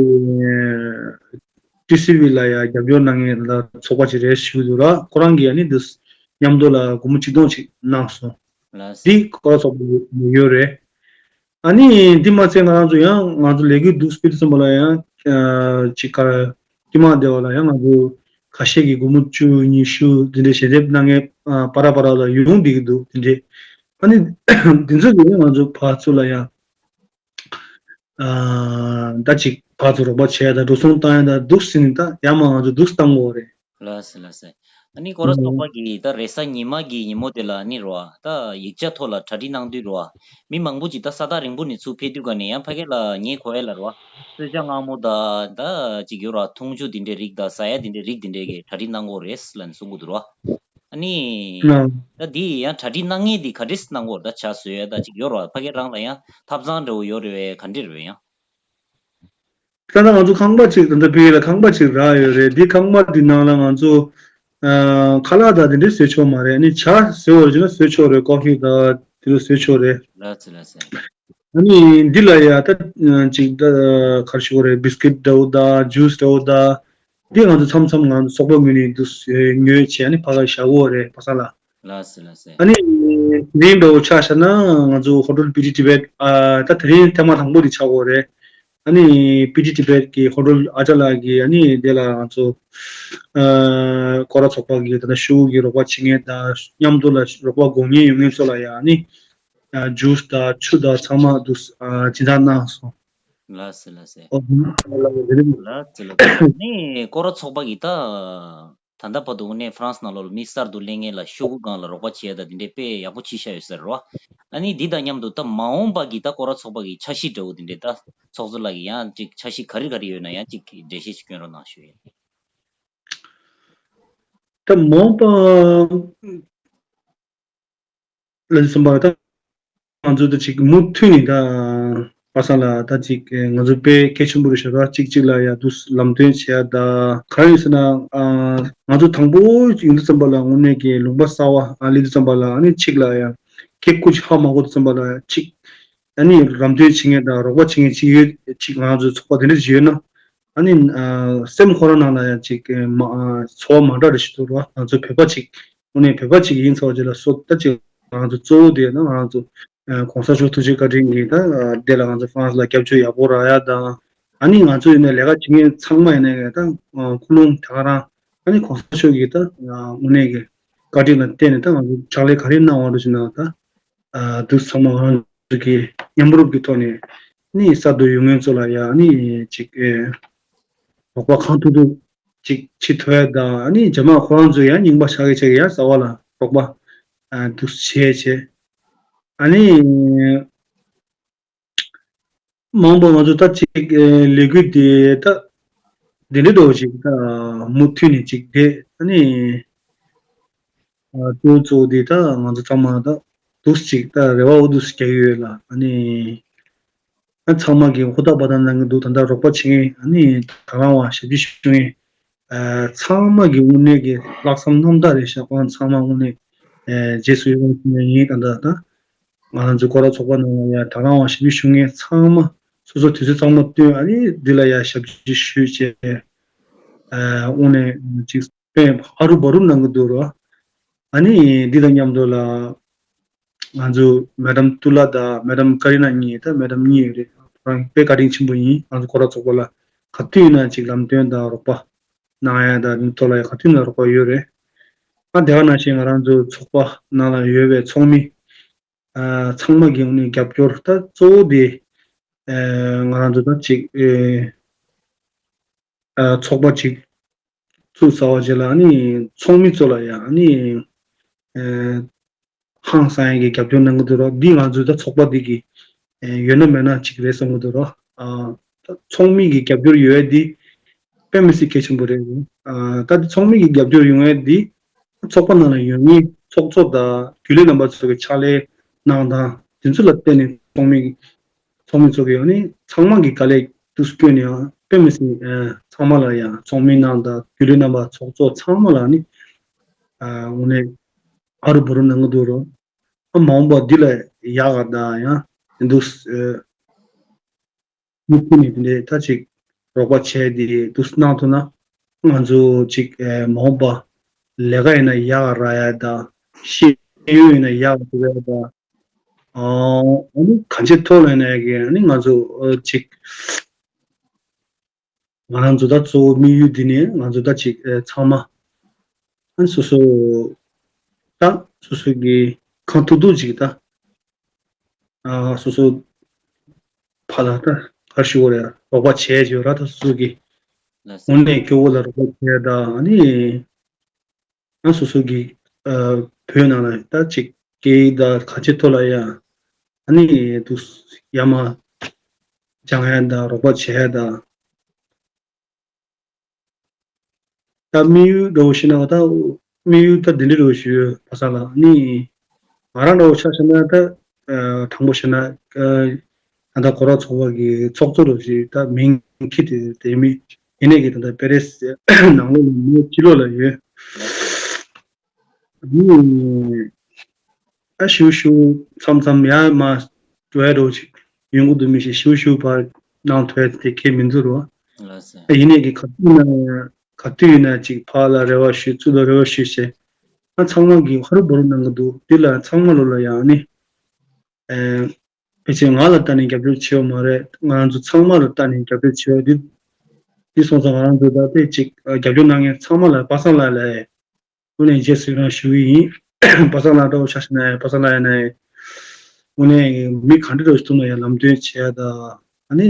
ཊི་སི་ཝི་ལ་ཡང་རྒྱབ་སྐྱོར་གནང་མཁན་ལ་ཚོགས་པ་ཅིག་རེད་ཞུ་འདུག་ར། ཁོ་རང་གིས་ཨ་ནི་འདི་མཉམ་དུ་ལ་སྒོར་མོ་གཅིག་སྟོང་ཅིག་གནང་སོང་། ལགས་སེ། འདི་སྐོར་ར་ཚོགས་པ་ཡོད་རེད། ཨ་ནི་འདི་མ་ཚད་ང་རང་ཚོ་ཡང་ང་ཚོ་ལས་འགུལ་འདུག་སྤེལ་དུས་ཙམ་པ་ལ་ཡང་ཅིག་ག་ཀྱི་མ་བདེ་བ་ལ་ཡང་ང་ཚོ་ཁ་ཤས་ཀྱི་སྒོར་མོ་བཅུ་ཉི་ཤུ་འདི་འདྲའི་ཞལ་འདེབས་གནང་མཁན་པ་ར་པ་ར་ལ་ཡོང་བསྡད་ཀྱི་འདུག་དེ་འདྲའི། ཨ་ནི་འདི་ཚོ་ཡང་ང་ཚོ་ཕར་ཚུར་ལ་ཡང་ད་ཅིག་ཕར་ཚུར་རོགས་པ་བྱས་ཡ་དང་འགྲོ་སོང་བཏང་ཡ་དང་འདུག་ཟིན་ད་ཡར་མར་ང་ཚོ་འདུག་བཏང་དགོས་རེད། ལགས་སེ་ལགས་སེ། ཨ་ནི་སྐོར་ར་ཚོགས་པ་གིས་ད་རེས་གཟའ་ཉི་མ་གི་ཉིན་མོ་དེ་ལ་ཨ་ནི་རོ་ཨ་ད་ཡིག་ཆ་ཐོག་ལ་གྲ་སྒྲིག་གནང་དུས་རོ་ཨ་མི་མང་པོ་ཅིག་ད་ས་ཐག་རིང་པོ་ནས་ཚུར་ཕེབས་དུས་ག་ནས་ཡང་ཕ་གི་ལ་ངས་གོ་ཡ་ལ་རོ་ཨ་གསོལ་ཇ་མངར་མོ་དང་ད་ཅིག་ཡོད་རོ་ཨ་འཐུང་ཆུ་དེ་འདྲའི་རིགས་དང་ཟ་ཡ་དེ་འདྲའི་རིགས་དེ་འདྲའི་གི་གྲ་སྒྲིག་གནང་དགོས་རེད་ལབ་ནས་གསུང་གི་འདུག་རོ་ཨ། ཨ་ནི། ཨ། ད་འདི་ཡང་གྲ་སྒྲིག་གནང་མཁན་འདི་ག་འདྲས་གནང་དགོས་རེད་ད་ཇ་བཟོ་ཡ་ད་ཅིག་ཡོད་རེད་བ་ཕ་གི་རང་ལ་ཡང་ཐབ་ཚང་འདྲ་བོ་ཡོད་རེད་བས་ག་འདྲས་རེད་བས་ཡང་། ད་ལྟ་ང་ཚོ་ཁང་པ་ཅིག་ད་ལྟ་ཕ་གི་ལ་ཁང་པ་ཅིག་རག་ཡོད་རེད། འདི་ཁང་པ་འདི་ནང་ལ་ང་ཚོ་ཨ་ཁ་ལག་དང་འདི་འདྲས་བཟོས་ཆོག་མ་རེད། ཨ་ནི་ཇ་བཟོས་པ་རེད་ཅེ་ན་བཟོས་ཆོག་རེད། ཀོ་ཕི་དང་འདི་འདྲས་བཟོས་ཆོག་རེད། ལགས་སེ་ལགས་སེ། ཨ་ནི་འདི་ལ་ཡ་ད་ཅིག་ད་ག་རེ་ཞུ་དགོས་རེད། བིས་ཀིཊ་འདྲ་བོ་དང་ཇུས་འདྲ་བོ་དང་། འདི་ང་ཚོ་མཚམས་མཚམས་ང་ཚོ་ཚོགས་པ་ངོས་ནས་འདུག་ཉོས་བྱས་ནས་ཕ་ག་བཞག་གོ་རེད་པ་སངས་ལགས། ལགས་སེ་ལགས་སེ། ཨ་ནི་དེ་རིང་འདྲ་བོ་ཆ་བཞག་ན་ང་ཚོ་ཧོ་ཊེལ་པི་ཊི་ཊི་བེཊ་ཨ་ད་དེ་རིང་ཐེངས་མ་དང་པོ་དེ་ཆགས་གོ་རེད། ཨ་ནི་པི་ཊི་ཊི་བེཊ་གི་ཧོ་ཊེལ་ཨ་ཅག་ལགས་ཀྱིས་ཨ་ནི་དེ་ལ་ང་ཚོ་ཨ་སྐོར་ར་ཚོགས་པ་གི་ད་ལྟ་ཤོག་གུ་གི་རོགས་པ་བྱེད་མཁན་དང་མཉམ་དུ་ལ་རོགས་པ་དགོས་མཁན་ཡོད་མཁན་ཚོ་ལ་ཡ་ཨ་ནི་ཨ་ཇུས་དང་ཆུ་དང་ཚང་མ་འདུག་ཨ་སྦྱིན་བདག་གནང་སོང་། ལགས་སེ་ལགས་སེ། ཨོ་ལགས་སེ་ལགས་སེ། ནི་སྐོར་ར་ཚོགས་པ་གིས་ད་ད་ལྟ་བར་དུ་དངོས་གནས་ཧྥ་རན་སི་ནང་ལོགས་ལ་མི་གསར་དུ་སླེབས་མཁན་ལ་ཤོག་གུ་སྒང་ལ་རོགས་པ་བྱེད་ཡ་ད་དེ་འདྲའི་དཔེ་ཡག་པོ་བྱས་བཞག་ཡོད་ས་རེད་བ། ཨ་ནི་འདི་དང་མཉམ་དུ་ད་མ་འོངས་པ་གི་ད་སྐོར་ར་ཚོགས་པ་གི་འཆར་གཞི་འདྲ་བོ་དེ་འདྲའི་ད་ཚོགས་གཙོ་ལགས་ཀྱིས་ཡང་ཅིག་འཆར་གཞི་ག་རེ་ག་རེ་ཡོད་ན་ཡང་ཅིག་འགྲེལ་བཤད་ཅིག་སྐྱོན་རོགས་གནང་ཞུ་ཡིན། ད་མ་འོངས་པ་ལ་གསུམ་པ་ད་ང་ཚོ་ད་ཅིག་མུ་མཐུད་ནས་ད་པ་སངས་ལགས་ད་ཅིག་ང་ཚོ་དཔེ་གལ་ཆེན་པོ་རེད་ཤག་ར་གཅིག་གཅིག་ལ་ཡ་དུ་ལམ་སྟོན་བྱེད་ཡ་ད་ག་རེ་ཡིན་ཟེར་ན་ང་ཚོ་དང་པོ་ཡིན་དུས་ཙམ་པ་ལ་དངོས་གནས་ཀྱི་ལུང་པ་གསར་བ་སླེབས་དུས་ཙམ་པ་ལ་ཨ་ནི་གཅིག་ལ་ཡ་ཁེ་ཁུ་ཅིག་ཧ་མ་གོ་དུས་ཙམ་པ་ལ་གཅིག་ཨ་ནི་ལམ་སྟོན་བྱེད་མཁན་དང་རོགས་པ་བྱེད་མཁན་གཅིག་ཡོད་གཅིག་ང་ཚོ་ཚོགས་པ་དེ་འདྲ་ཞིག་ཡོད་ན་ཨ་ནི་སེམས་ཁོ་རང་ནང་ལ་ཡ་གཅིག་མ་ཚོར་བ་མ་འདྲ་རེ་ཞིག་འདུག་ར་ང་ཚོ་བོད་པ་གཅིག་དངོས་གནས་བོད་པ་གཅིག་ཡིན་ཚར་བ་རྗེས་ལ་སོ་ད་ཅིག་ང་ཚོ་གཙོ་བོ་དེ་ན་ང་ཚོ་གོང་ས་མཆོག་ཐུགས་རྗེ་བཀའ་དྲིན་གྱིས་ད་དེ་ལ་ང་ཚོ་ཧྥ་རན་སི་ལ་སྐྱབས་བཅོལ་ཡག་པོ་རག་ཡ་དང་ཨ་ནི་ང་ཚོ་ཡིན་ན་ལས་ཀ་བྱེད་མཁན་ཚང་མ་ཡིན་ན་ད་ཁུ་ལུང་ད་ག་རང་ཨ་ནི་གོང་ས་མཆོག་གིས་ད་དངོས་གནས་ཀྱི་བཀའ་དྲིན་ལ་བརྟེན་ནས་ད་ང་ཚོ་ཕྱག་ལས་ག་རེ་གནང་བ་འདུག་ཟེར་ན་ད་དུ་ཚང་མ་ང་ཚོ་གི་མཉམ་རུབ་ཀྱི་ཐོག་ནས་ནི་གསར་དུ་ཡོང་མཁན་ཚོ་ལ་ཡ་ནི་ཅིག་རོགས་པ་གང་ཐུབ་ཐུབ་ཅིག་བྱེད་ཐུབ་ཡ་དང་ཨ་ནི་རྗེས་མ་ཁོ་རང་ཚོ་ཡང་རྙིང་པ་ཆགས་ཀྱི་ཆགས་ཀྱི་ཡ་གསར་བ་ལ་རོགས་པ་འདུག་བྱས་བྱས་ཨ་ནི་མང་པོ་ང་ཚོ་ད་ཅིག་ལས་འགུལ་དེ་ད་དེ་འདྲ་འདྲ་བོ་ཅིག་ད་མུ་མཐུད་ནས་ཅིག་བསྡད་ཨ་ནི་ཨ་གཙོ་བོ་གཙོ་བོ་དེ་ད་ང་ཚོ་ཚང་མ་ད་འདུག་ཅིག་ད་རེ་བ་འོ་འདུག་རྒྱག་གི་ཡོད་ལ་ཨ་ནི། ཨ་ཚང་མ་གིས་ཧུར་ཐག་འབད་ཐག་གནང་གི་འདུག་ད་ལྟ་རོགས་པ་བྱེད་མཁན་ཨ་ནི་ད་རང་དབང་ཞབས་ཕྱི་ཞུ་མཁན་ཨ་ཚང་མ་གི་དངོས་གནས་ཀྱི་ལྷག་བསམ་རྣམ་དག་རེད་ཤག་ཁོང་ཚང་མ་དངོས་གནས་ཨ་རྗེས་སུ་ཡི་རང་ཞུ་མཁན་ཡིན། ད་ལྟ་ད་ང་རང་ཚོའི་སྐོར་ར་ཚོགས་པ་ནང་ལ་ཡ་ད་རང་དབང་ཞབས་ཕྱི་ཞུ་མཁན་ཚང་མ་སོ་སོ་དུས་ཚོད་ཚང་མ་བཏོན་ཨ་ནི་འདི་ལ་ཡ་ཞབས་ཕྱི་ཞུས་བྱས་ཨ་དངོས་གནས་ཅིག་དཔེ་ཧ་རུ་བ་རུ་གནང་གི་འདུག་རོ། ཨ་ནི་འདི་དང་མཉམ་དུ་ལ། ང་ཚོ་མེ་ཌམ་ཏུ་ལ་དང་མེ་ཌམ་ཀ་རི་ན་གཉིས་ད་མེ་ཌམ་གཉིས་ཡོད་རེད། ཁོ་རང་དཔེ་བཀའ་དྲིན་ཆེན་པོ་ཡིན། ང་ཚོ་སྐོར་ར་ཚོགས་པ་ལ་ག་དུས་ཡིན་ན་ཅིག་ལམ་སྟོན་དང་རོགས་པ་གནང་ཡ་དང་འདི་ཐོག་ལ་ཡ་ག་དུས་ཡིན་ན་རོགས་པ་ཡོད་རེད། ཨ་དེ་ག་ནང་བཞིན་ང་རང་ཚོ་ཚོགས་པ་ནང་ལ་ཡོད་པའི་ཚོགས་མི་ཨ་ཚང་མ་གི་ངོས་ནས་རྒྱབ་སྐྱོར་ད་གཙོ་བོ་དེ་ཨ་ང་རང་ཚོ་ད་ཅིག་ཨ་ཨ་ཚོགས་པ་ཅིག་ཚུགས་ཚར་བ་རྗེས་ལ་ཨ་ནི་ཚོགས་མི་ཚོ་ལ་ཡང་ཨ་ནི་ཨ་ཧང་སང་ཡག་གི་རྒྱབ་སྐྱོར་གནང་གི་འདུག་རོགས། འདི་ང་ཚོའི་ད་ཚོགས་པ་འདི་གི་ཨ་ཡོད་ན་མེད་ན་ཅིག་རེད་བསམ་གི་འདུག་རོགས། ཨ་ད་ཚོགས་མི་གི་རྒྱབ་སྐྱོར་ཡོད་ཡ་འདི་དཔེ་མི་སྲིད་གལ་ཆེན་པོ་རེད། ཨ་ད་ཚོགས་མི་གི་རྒྱབ་སྐྱོར་ཡོང་ཡ་འདི་ཚོགས་པ་ནང་ལ་ཡོད་མཁན་ཚོགས་གཙོ་དང་རྒྱུན་ལས་རྣམ་པ་ཚོ་གི་ཕྱག་ལས་གནང་སྟངས་དེ་ཚོ་ལ་བརྟེན་ནས་ཚོགས་མི་གི་ཚོགས་མི་ཚོ་གི་ཡང་ནི་ཚང་མ་གི་དཀའ་ལས་དུས་སུ་བསྐྱོན་ནས་ཡང་དཔེ་མི་སྲིད་ཨ་ཚང་མ་ལ་ཡང་ཚོགས་མི་རྣམས་དང་རྒྱུན་ལས་རྣམ་པ་ཚོགས་གཙོ་ཚང་མ་ལ་ནི་ཨ་དངོས་གནས་ཨ་རུ་བ་རུ་གནང་གི་འདུག་རོགས། ཨ་མ་འོངས་པ་འདི་ལ་ཡག་ག་དང་ཡང་དེ་འདུག་ཨ་མུ་མཐུད་ནས་དེ་འདྲའི་ད་ཅིག་རོགས་པ་བྱས་ཏེ་འདུག་གནང་ཐུབ་ན་ང་ཚོ་ཅིག་ཨ་མ་འོངས་པ་ལས་ཀ་ཡིན་ན་ཡག་ག་རག་ཡ་དང་ཤེས་ཡོན་ཡིན་ན་ཡག་ག་ཐོབ་ཡ་དང་། ཨ་ནི་གང་ཅིའི་ཐོག་ལ་ཡིན་ན་ཡང་ཨ་ནི་ང་ཚོ་ཨ་ཅིག་ང་རང་ཚོ་ད་གཙོ་བོ་དམིགས་ཡུལ་འདི་ནི་ང་ཚོ་ད་ཅིག་ཨ་ཚང་མ་ཨ་ནི་སོ་སོ་ད་སོ་སོ་གི་གང་ཐུབ་ཐུབ་ཅིག་ད་ཨ་སོ་སོ་ཕར་ལ་ད་ག་རེ་ཞུ་དགོས་རེད། རོགས་པ་བྱས་ཡོད་ར། ད་སོ་སོ་གི་ལགས་སོ། དངོས་གནས་སྐྱོ་བོ་ལ་རོགས་པ་བྱས་ད་ཨ་ནི། ང་སོ་སོ་གི་ཨ་བོད་ནང་ལ་ད་ཅིག་སྐད་ཡིག་དང་གང་ཅིའི་ཐོག་ལ་ཡང་ཨ་ནི་དུ་ཡ་མ་སྦྱང་ཡ་དང་རོགས་པ་བྱེད་ཡ་དང་། ད་དམིགས་ཡུལ་འདྲ་བོ་ཞིག་ན་ད་དམིགས་ཡུལ་ད་འདི་འདྲ་འདྲ་བོ་ཞིག་ཡོད་པ་ས་ལ་ཨ་ནི་ང་རང་འདྲ་བོ་ཆ་བཞག་ན་ད་ཨ་དྲང་པོ་བཤད་ན་ཨ་ད་ལྟ་སྐོར་ར་ཚོགས་པ་གི་ཚོགས་གཙོ་འདྲ་བོ་ཞིག་ད་མིང་འཁྱེར་ཏེ་དེ་མི་ཡིན་ནས་ཀྱི་ད་ལྟ་པེ་རེ་སི་ནང་ལོགས་ལ་མི་ཕྱི་ལོགས་ལ་ཡོད། ཨ་ཞུ་ཞུ་མཚམས་མཚམས་ཡར་མར་འགྲོ་ཡ་འདྲ་བོ་ཅིག་ཡོང་གི་འདུག་མི་ཤེས། ཞུ་ཞུ་བར་གནང་ཐུབ་ཡ་དེ་ཁེལ་མི་འདུག་རོ། ལགས་སོ། ཨ་ཡིན་ནས་ཀྱི་ག་དུས་ན་ག་དུས་ཡིན་ན་ཅིག་ཕར་ལ་རེ་བ་ཞུ་ཚུར་ལ་རེ་བ་ཞུ་བྱས། ཨ་ཚང་མ་གི་ཧ་རུ་བ་རུ་གནང་གི་འདུག་འདི་ལ་ཚང་མ་ལོ་ལ་ཡང་ནི་ཨེ་ཕལ་ཆེར་ང་ལ་ལྟ་ནས་རྒྱབ་སྐྱོར་བྱེད་པ་མ་རེད། ང་ཚོ་ཚང་མ་ལ་ལྟ་ནས་རྒྱབ་སྐྱོར་བྱེད་པ་འདི་འདི་སོང་ཙང་ང་རང་ཚོ་ད་ལྟའི་ཅིག་རྒྱབ་སྐྱོར་གནང་མཁན་ཚང་མ་ལ་པ་སངས་ལགས་ལ་དངོས་གནས་རྗེས་སུ་ཡི་རང་ཞུ་གི་ཡིན། པ་སངས་ལགས་འདྲ་བོ་ཆ་བཞག་ན་པ་སངས་ལགས་ཡིན་ན་དངོས་གནས་མི་ག་འདྲ་འདྲ་བོ་ཞིག་ཐུག་ན་ཡང་ལམ་སྟོན་བྱེད་ཡ་ད་ཨ་ནི་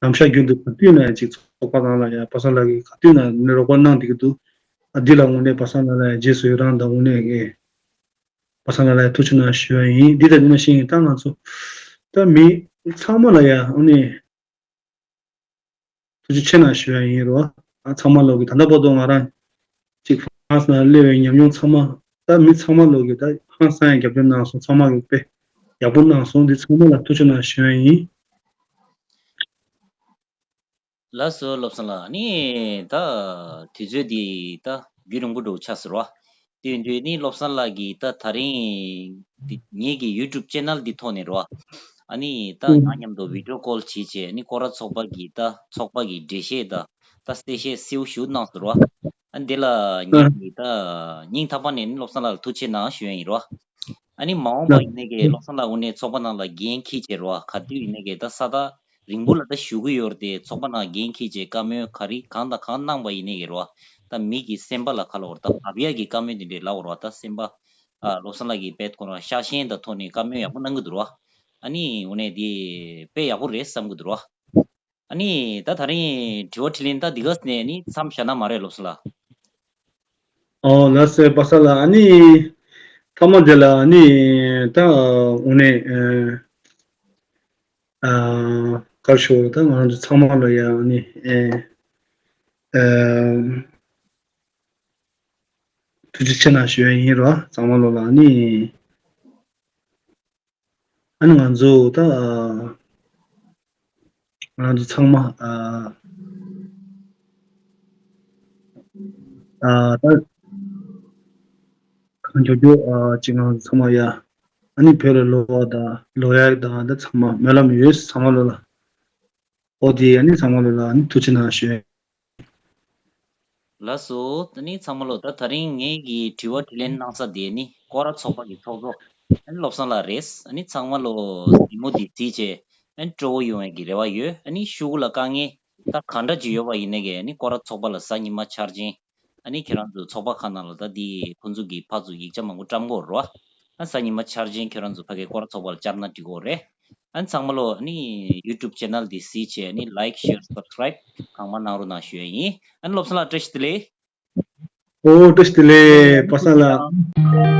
ལམ་ཤར་རྒྱུན་དུ་ག་དུས་ན་ཡང་ཅིག་ཚོགས་པ་ནང་ལ་ཡང་པ་སངས་ལགས་ཀྱིས་ག་དུས་ན་ནི་རོགས་པ་གནང་བསྡད་ཀྱི་འདུག་ཨ་འདི་ལ་དངོས་གནས་པ་སངས་ལགས་ལ་ཡང་རྗེས་སུ་ཡི་རང་དང་དངོས་གནས་ཀྱི་པ་སངས་ལགས་ལ་ཡང་ཐུགས་རྗེ་གནང་ཞུ་ཡ་ཡིན། འདི་དང་འདི་ནང་བཞིན་ད་ང་ཚོ་ད་མི་ཚང་མ་ལ་ཡང་ཨ་ནི། ཐུགས་རྗེ་ཆེ་གནང་ཞུ་ཡ་ཡིན་རོ། ཨ་ཚང་མ་ལོག་གི་ད་ལྟ་བར་དུ་ང་རང་ཅིག་ཧང་སང་སླེབས་པའི་ཉམས་མྱོང་ཚང་མ་ད་མི་ཚང་མ་ལོག་གི་ད་ཧང་སང་ཡང་རྒྱབ་སྐྱོར་གནང་སོང་། ཚང་མ་གི་དཔེ་ཡག་པོ་གནང་སོང་། འདི་ཚང་མ་ལ་ཐུགས་རྗེ་གནང་ཞུ་ཡ་ཡིན། ལགས་སོ་བློ་བཟང་ལགས། ནི་ད་དུས་ཚོད་འདི་ད་རྒྱུན་རིང་པོ་འགྲོ་ཆགས་ཟེར་བ། དེ་ཡིན་དུས་ནི་བློ་བཟང་ལགས་ཀྱིས་ད་ད་རིང་འདི་ངེད་ཀྱི་ཡུ་ཊུབ་ཅེ་ནལ་འདི་ཐོག་ནས་རོ། ཨ་ནི་ད་ང་མཉམ་དུ་བི་ཌི་ཡོ་ཀོལ་བྱེད་བྱས་ནི་སྐོར་ར་ཚོགས་པ་གི་ད་ཚོགས་པ་གི་འགྲེལ་བཤད་ད་ད་གསལ་བཤད་གསལ་བོ་ཞུ་གནང་ཟེར་བ། ཨ་ནི་དེ་ལ་ངེད་ཀྱིས་ད་སྙིང་ཐག་པ་ནས་ནི་བློ་བཟང་ལགས་ལ་ཐུགས་རྗེ་གནང་ཞུ་ཡ་ཡིན་རོ། ཨ་ནི་མ་འོངས་པ་ཡིན་ནའི་གི་བློ་བཟང་ལགས་དངོས་གནས་ཚོགས་པ་ནང་ལ་འགན་འཁྱེར་བྱས་རོ། ག་དུས་ཡིན་ནའི་གི་ད་ས་ད་རིང་པོ་ལ་ད་བཞུགས་ཀྱི་ཡོད་རེད་དེ། ཚོགས་པ་ནང་འགན་འཁྱེར་བྱས་བཀའ་མོལ་ག་རེ་གང་དང་གང་གནང་པ་ཡིན་ནའི་གི་རོ། ད་མི་གི་སེམས་པ་ལ་ཁ་ལོ་ར་ད་བབས་ཡག་གི་བཀའ་མོལ་དེ་འདྲས་ལབ་རོ། ད་སེམས་པ་ཨ་བློ་བཟང་ལགས་ཀྱིས་དཔེ་ཁོ་རང་ཤ་ཞེན་དང་ཐོག་ནས་བཀའ་མོལ་ཡག་པོ་གནང་གི་འདུག་རོ། ཨ་ནི་དངོས་གནས་དེ་དཔེ་ཡག་པོ་རེད་བསམ་གི་འདུག་རོ། ཨ་ནི་ད་ད་རིང་དྲི་བ་དྲིས་ལན་ད་འདི་ག་ནས་ནི་མཚམས་བཞག་ན་མ་རེད་བློ་བཟང་ལགས། ཨོ་ལགས་སོ་པ་སངས་ལགས། ཨ་ནི་མཐའ་མ་དེ་ལ་ཨ་ནི་ད་དངོས་གནས་ཨ་ཨ་བཀའ་ཤོག་ད་ང་རང་ཚོ་ཚང་མ་ལ་ཡང་ཨ་ནི་ཨེ་ཨེ་ཐུགས་རྗེ་ཆེ་གནང་ཞུ་ཡ་ཡིན་རོ། ཚང་མ་ལོ་ལ་ཨ་ནི། ཨ་ནི་ང་ཚོ་ད་ང་ཚོ་ཚང་མ་ཨ་ཨ་ད་གང་མགྱོགས་མགྱོགས་ཨ་ཅིག་ང་ཚོ་ཚང་མ་ཡ་ཨ་ནི་བོད་ལ་ལོག་པ་དང་ལོག་ཡ་དང་ད་ཚང་མ་སྨོན་ལམ་ཡོད། ཚང་མ་ལོ་ལ་ཨོ་དེ་ཨ་ནི་ཚང་མ་ལོ་ལ་ཨ་ནི་ཐུགས་རྗེ་གནང་ཞུ། ལགས་སོ། ད་ནི་ཚང་མ་ལོ་ད་ད་རིང་ངེད་ཀྱི་དྲི་བ་དྲིས་ལན་གནང་ས་དེ་ནི་སྐོར་ར་ཚོགས་པ་གི་ཚོགས་གཙོ་ཨ་ནི་བློ་བཟང་ལགས་རེད། ཨ་ནི་ཚང་མ་ལོ་གཟིགས་མོ་འདི་གཟིགས་བྱས་ཨ་ནི་སྤྲོ་བོ་ཡོང་བའི་གི་རེ་བ་ཡོད། ཨ་ནི་ཤོག་གུ་ལ་དཀའ་ངལ་ད་གང་འདྲ་ཅིག་ཡོད་པ་ཡིན་ནའི་གི་ཨ་ནི་སྐོར་ར་ཚོགས་པ་ལ་གཟའ་ཉི་མ་འཆར་ཅན་ཨ་ནི་ཁྱེད་རང་ཚོ་ཚོགས་པ་ཁག་ནང་ལ་ད་འདི་ཁོང་ཚོ་གི་ཕར་ཚུར་ཡིག་ཆ་མང་པོ་བཀྲམ་དགོས་རེད་བ། ཨ་གཟའ་ཉི་མ་འཆར་ཅན་ཁྱེད་རང་ཚོ་ཕ་གའི་སྐོར་ར་ཚོགས་པ་ལ་བཅར་ན་འགྲིག་གི་རེད། ཨ་ནི་ཚང་མ་ལོ་ཨ་ནི་ཡུ་ཊུབ་ཅེ་ནལ་འདི་གཟིགས་བྱས་ཨ་ནི་ལའིཀ་ཤེར་སབ་སི་ཀ་རའིབ་གང་མང་གནང་རོགས་གནང་ཞུ་ཡ་ཡིན། ཨ་ནི་བློ་བཟང་ལགས་བཀྲ་ཤིས་བདེ་ལེགས། ཨོ་བཀྲ་ཤིས་བདེ་ལེགས་པ་སངས་ལགས།